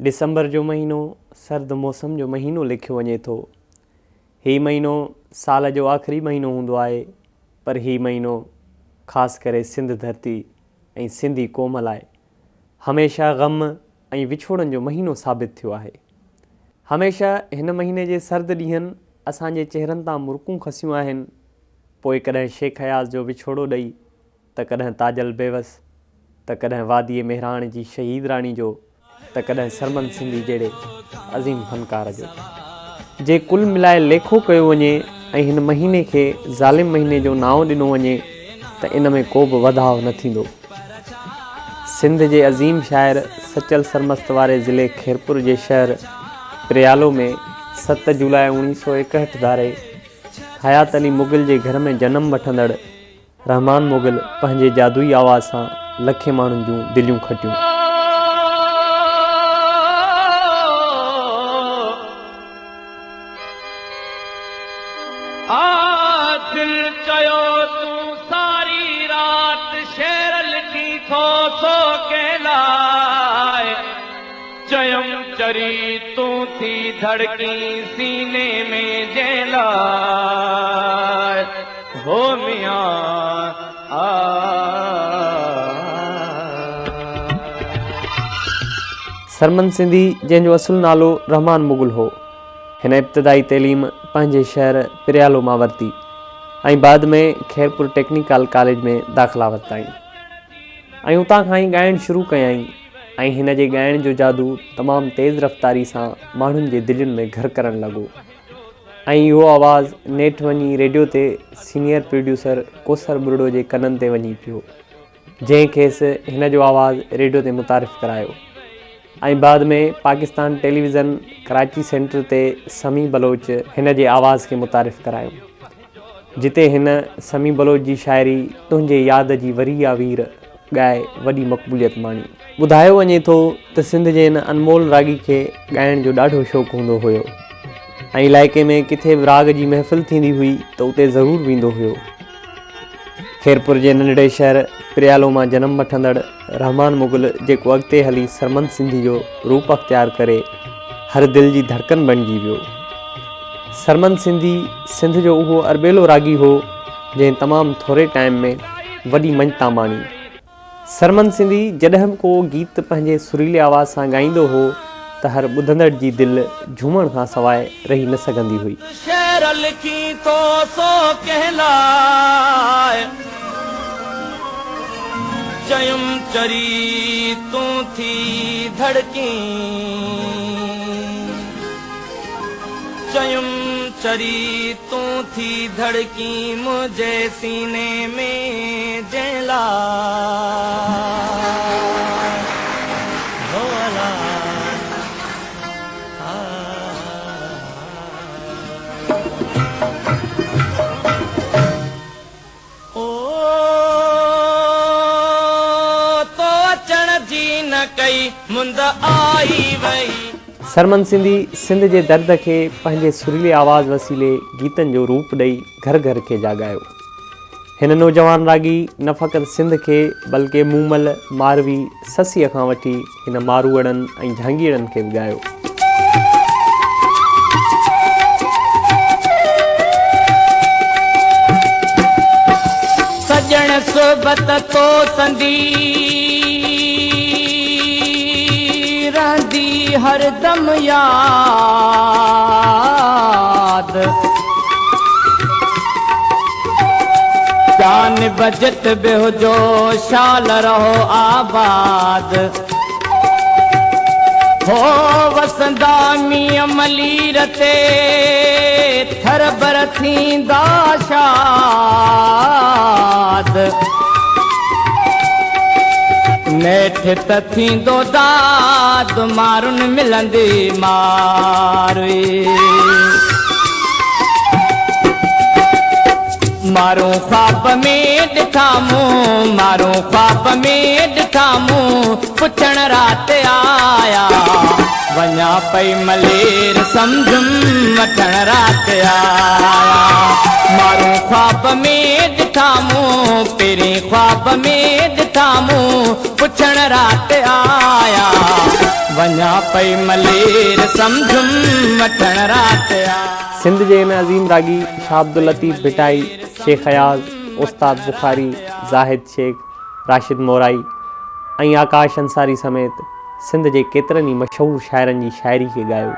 ڊسمبر جو مهينو سرد موسم جو مهينو ليکيو وڃي ٿو. هي مهينو سال جو آخري مهينو هوندو آهي پر هي مهينو خاص ڪري سنڌ ڌرتي ۽ سنڌي قوم لاء هميشه غم ۽ وڇوڙن جو مهينو ثابت ٿيو آهي. هميشه هن مهيني جي سرد ڏينهن اسان جي چهرن تان مرڪون کسيون آهن، پوء ڪڏهن شيخ اياز جو وڇوڙو ڏئي ته ڪڏهن تاجل بيوس، ته ڪڏهن واديء مهراڻ جي شهيد راڻي جو، ته ڪڏهن سرمد سنڌي جهڙي عظيم فنڪار جو. جي ڪل ملائي ليکو ڪيو وڃي ۽ هن مهيني کي ظالم مهيني جو نانء ڏنو وڃي ته ان ۾ ڪو به وڌاء نه ٿيندو. سنڌ جي عظيم شاعر سچل سرمست واري ضلعي خيرپور جي شهر پريالو ۾ 7 جولاء 1961 ڌاري حيات علي مغل جي گهر ۾ جنم وٺندڙ رحمان مغل پنهنجي جادوئي آواز سان لکين ماڻهن جون دليون کٽيون. آ دل چيو تون ساري رات شعر لکين ٿو سو ڪنهن لاء چيم چري تون ٿي ڌڙڪين سيني ۾ جنهن لاء. هو ميان آ. سرمد سنڌي جنهن جو اصل نالو رحمان مغل هو. هن ابتدائي تعليم پنهنجي شهر پريالو مان ورتي ۽ بعد ۾ خيرپور ٽيڪنيڪال ڪاليج ۾ داخلا ورتائين ۽ اتان کان ئي ڳائڻ شروع ڪيائين ۽ هن جي ڳائڻ جو جادو تمام تيز رفتاري سان ماڻهن جي دلين ۾ گهر ڪرڻ لڳو. ۽ اهو آواز نيٺ وڃي ريڊيو تي سينيئر پروڊيوسر ڪوثر ٻرڙو جي ڪنن تي وڃي پيو، جنهن کيس هن جو آواز ريڊيو تي متعارف ڪرايو ۽ بعد ۾ پاڪستان ٽيليويزن ڪراچي سينٽر تي سميع بلوچ هن جي آواز کي متعارف ڪرايو، جتي هن سميع بلوچ جي شاعري تنهنجي ياد جي وري آ وير ڳائي وڏي مقبوليت ماڻي. ٻڌايو وڃي ٿو ته سنڌ جي هن انمول راڳي کي ڳائڻ جو ڏاڍو شوق هوندو هيو ۽ علائقي ۾ ڪٿي به راڳ جي محفل ٿيندي هئي ته اتي ضرور ويندو هيو. خيرپور جي ننڍڙي شهر پريالو مان جنم وٺندڙ رحمان مغل جيڪو اڳتي هلي سرمد سنڌي جو روپ اختيار ڪري هر دل جي ڌڙڪن بڻجي ويو. سرمد سنڌي سنڌ جو اهو اربيلو راڳي هو جنهن تمام ٿوري ٽائيم ۾ وڏي مڃتا ماڻي. سرمد سنڌي جڏهن به ڪو گيت پنهنجي سريلي آواز سان ڳائيندو هو ته هر ٻڌندڙ جي دل جهومڻ کان سواء رهي نه سگهندي هئي. شعر لکين ٿو سو ڪنهن لاء چيم چري تون ٿي ڌڙڪين. چيم چري تون ٿي ڌڙڪين منهنجي سيني ۾ جنهن لاء هو الا آ. او تو اچڻ جي نه ڪئي مند آئي وئي. سرمد سنڌي سنڌ جي درد کي پنهنجي سريلي آواز وسيلي گيتن جو روپ ڏئي گهر گهر کي جاڳايو. هن نوجوان راڳي نه فقط سنڌ کي بلڪه مومل، ماروي، سسيء کان وٺي هن ماروئڙن ۽ جهانگيئڙن کي به ڳايو. سڄڻ صحبت تو سندي رهندي هردم ياد. جان بجت به هجو شال رهو آباد. هو وسندا مينهن ملير تي ٿر بر ٿيندا شاد. نيٺ ته ٿيندو داد مارن ملندي ماروي. مارون خواب ۾ ڏٺا مون مارون خواب ۾ ڏٺا مون پڇڻ رات آيا. وڃان پئي ملير سمجهم وٺڻ رات آيا. مارون خواب ۾ ڏٺا مون پرين خواب ۾ ڏٺا مون پڇڻ رات آيا. وڃان پئي ملير سمجهم وٺڻ رات آيا. سنڌ جي ان عظيم راڳي شاهه عبداللطيف ڀٽائي، شيخ اياز، استاد بخاري، زاهد شيخ، راشد مورائي ۽ آڪاش انصاري سميت سنڌ جي ڪيترن ئي مشهور شاعرن جي شاعري کي ڳايو.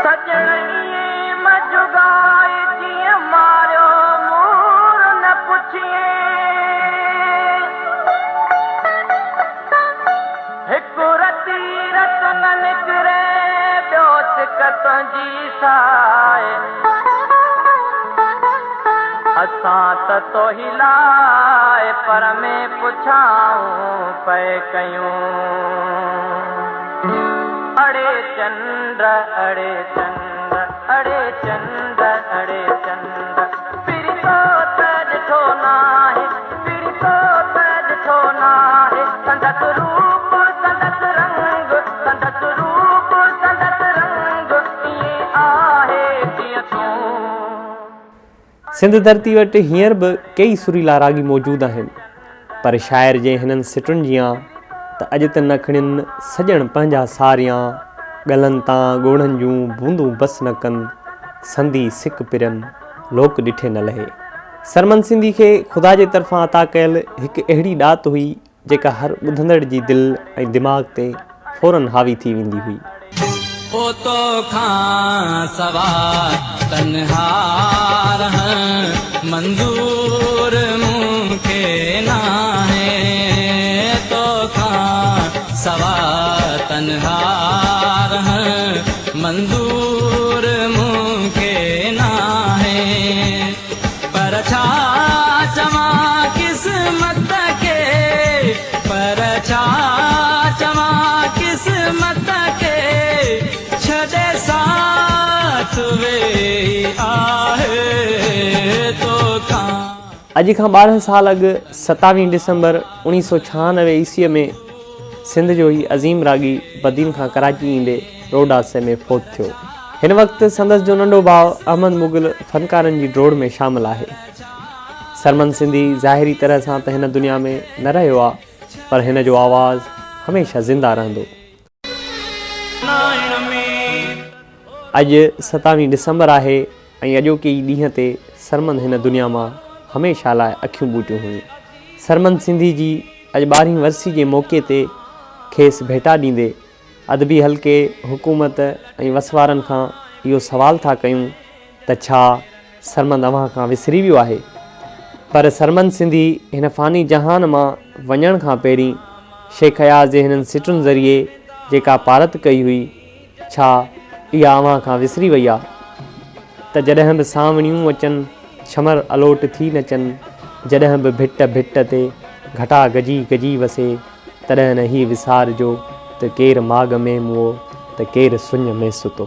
سڄڻ ائين م جڳاء جيئن ماريو مور نه پڇين. هڪ رتي رت نه نڪري ٻيو سڪ تنهنجي ساء. اسان ته توهي لاء پر ۾ پڇائون پئي ڪيون. اڙي چنڊ اڙي چنڊ اڙي چنڊ اڙي چنڊ پرين تو ته ڏٺو ناهي پرين تو ته ڏٺو ناهي سندس روپ سندس رنگ سندس روپ سندس رنگ ائين آهي جيئن تون. سنڌ ڌرتي وٽ هينئر به ڪيئي سريلا راڳي موجود آهن، پر شاعر جي هنن سٽن جيان ته اڄ ته نه کڻين سڄڻ پنهنجا ساريان، ڳلن تان ڳوڙهن جون بوندون بس نه ڪن، سندي سڪ پرين، لوڪ ڏٺي نه لهي. سرمن سنڌي کي خدا جي طرفان عطا ڪيل هڪ اهڙي ڏات هئي، جيڪا هر ٻڌندڙ جي دل ۽ دماغ تي فوراً حاوي ٿي ويندي هئي. او تو کان سوا تنها رهڻ منظور مون کي ناهي تو کان سوا تنها رهڻ منظور مون کي ناهي. پر ڇا چوان قسمت کي، پر ڇا چوان قسمت کي، ڇڏي ساٿ ويئي آهي توکان. اڄ کان 12 سال اڳ ستاويهين ڊسمبر اوڻيهه سؤ ڇهانوي عيسويء ۾ سنڌ جو هي عظيم راڳي بدين کان ڪراچي ايندي روڊ حادثي ۾ فوت ٿيو. هن وقت سندس جو ننڍو ڀاء احمد مغل فنڪارن جي ڊوڙ ۾ شامل آهي. سرمن سنڌي ظاهري طرح سان ته هن دنيا ۾ نه رهيو آ پر هن جو آواز هميشه زنده رهندو. اڄ ستاويهين ڊسمبر آهي ۽ اڄوڪي ئي ڏينهن تي سرمند هن دنيا مان هميشه لاء اکيون ٻوٽيون هيون. سرمند سنڌي جي اڄ ٻارهين ورسي جي موقعي تي کيس ڀيٽا ڏيندي ادبي حلقي، حڪومت ۽ وس وارن کان اهو سوال ٿا ڪيون ته ڇا سرمند اوهان کان وسري ويو آهي؟ پر سرمند سنڌي هن فاني جهان مان وڃڻ کان پهرين شيخ اياز جي هنن سٽن ذريعي جيڪا پارت ڪئي هئي، ڇا اها اوهان کان وسري وئي آ؟ ته جڏهن به سانوڻيون اچن، ڇمر الوٽ ٿي نچن، جڏهن به ڀٽ ڀٽ تي گهٽا گجي گجي وسي، تڏهن نه هي وسارجو ته ڪير ماڳ ۾ موئو ته ڪير سڃ ۾ ستو.